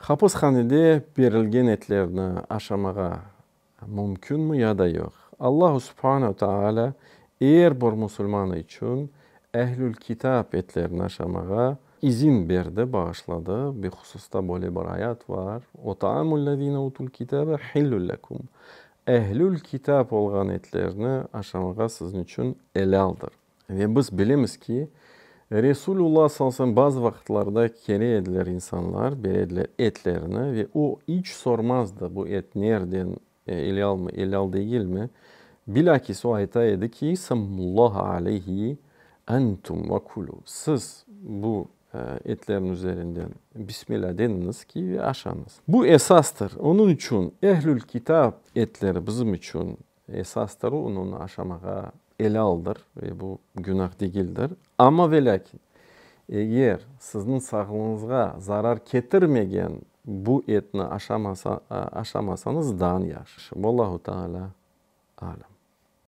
Hapıshanede berilgen etlerni aşamağa mümkünmi ya da yoq? Allahu subhane Taalâ er bir musulman içün ehlül kitap etlerini aşamağa izin berdi, bağışladı. Bir hususta böyle bir ayat var, Ve taamul-lezine utul kitabe hillül lekum. Ehlül kitap olğan etlerni aşamağa siziñ içün elâldır. Ve biz bilemiz ki, Resulullah sallallahu aleyhi ve sellem bazı vaqıtlarda kele ediler insanlar, bere ediler etlerini ve o iç sormazdı, bu et nereden, elâlmı, elâl degilmi. Bilakis o ayta edi ki, Sammullaha aleyhi entum ve kulu. Siz bu etlerniñ üzerinden Bismilâ deñiñiz ki ve aşañız. Bu esastır. Onıñ içün ehlül kitap etleri bizim içün Esastır, onı aşamağa elâldır ve bu günah degildir. Amma ve lâkin, eger sizniñ sağlığıñızğa zarar ketirmegen bu etni aşamasañız, daa yahşı. Vallahu Taalâ alem.